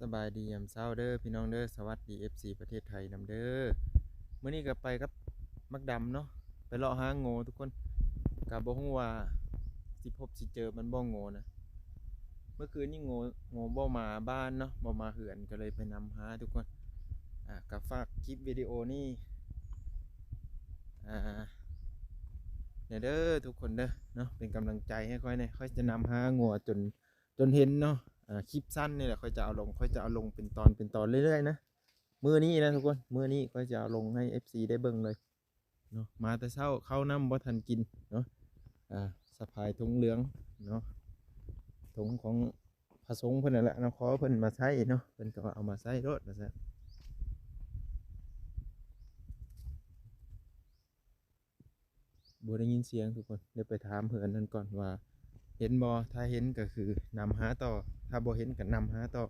ສະບາຍດີຍາມເຊົ້າເດີພີ່ນ້ອງເດີ ສະຫວັດດີ ເອັຟຊີ ປະເທດໄທນຳເດີ. ມື້ນີ້ກໍໄປກັບບັກດຳເນາະ ໄປເລາະຫາໂງ່ທຸກຄົນ ກໍບໍ່ຮູ້ວ່າຊິພົບຊິເຈີມັນບໍ່ໂງ່ນະ. ເມື່ອຄືນນີ້ໂງ່ ໂງ່ບໍ່ມາບ້ານເນາະ ບໍ່ມາເຮືອນ ກໍເລີຍໄປນຳຫາທຸກຄົນ. ອ່າ ກໍຝາກຄລິບວິດີໂອນີ້ ອ່າ ແດ່ເດີທຸກຄົນເດີເນາະ ເປັນກຳລັງໃຈໃຫ້ຂ້ອຍແດ່. ຂ້ອຍຈະນຳຫາໂງ່ຈົນ ຈົນເຫັນເນາະ. ອ່າ ຄລິບສັ້ນນີ້ແຫຼະ ຂ້ອຍຈະເອົາລົງ ຂ້ອຍຈະເອົາລົງເປັນຕອນເປັນຕອນເລື້ອຍໆນະ. ມື້ນີ້ນະທຸກຄົນ ມື້ນີ້ຂ້ອຍຈະເອົາລົງໃຫ້ ເອັຟຊີ ໄດ້ເບິ່ງເລີຍເນາະ. ມາແຕ່ເຊົ້າ ເຂົ້ານ້ຳບໍ່ທັນກິນເນາະ. ອ່າ ສະພາຍຖົງເຫຼືອງເນາະ ຖົງຂອງພະສົງເພິ່ນນັ້ນແຫຼະເນາະ ຂໍເພິ່ນມາໃຊ້ເນາະ ເພິ່ນກໍວ່າເອົາມາໃຊ້ໂລດວ່າຊັ້ນ. ບໍ່ໄດ້ຍິນສຽງທຸກຄົນ ດຽວໄປຖາມເຮືອນນັ້ນກ່ອນວ່າເຫັນບໍ່ ຖ້າເຫັນກໍຄືນຳຫາຕໍ່ ຖ້າບໍ່ເຫັນກໍນຳຫາຕໍ່.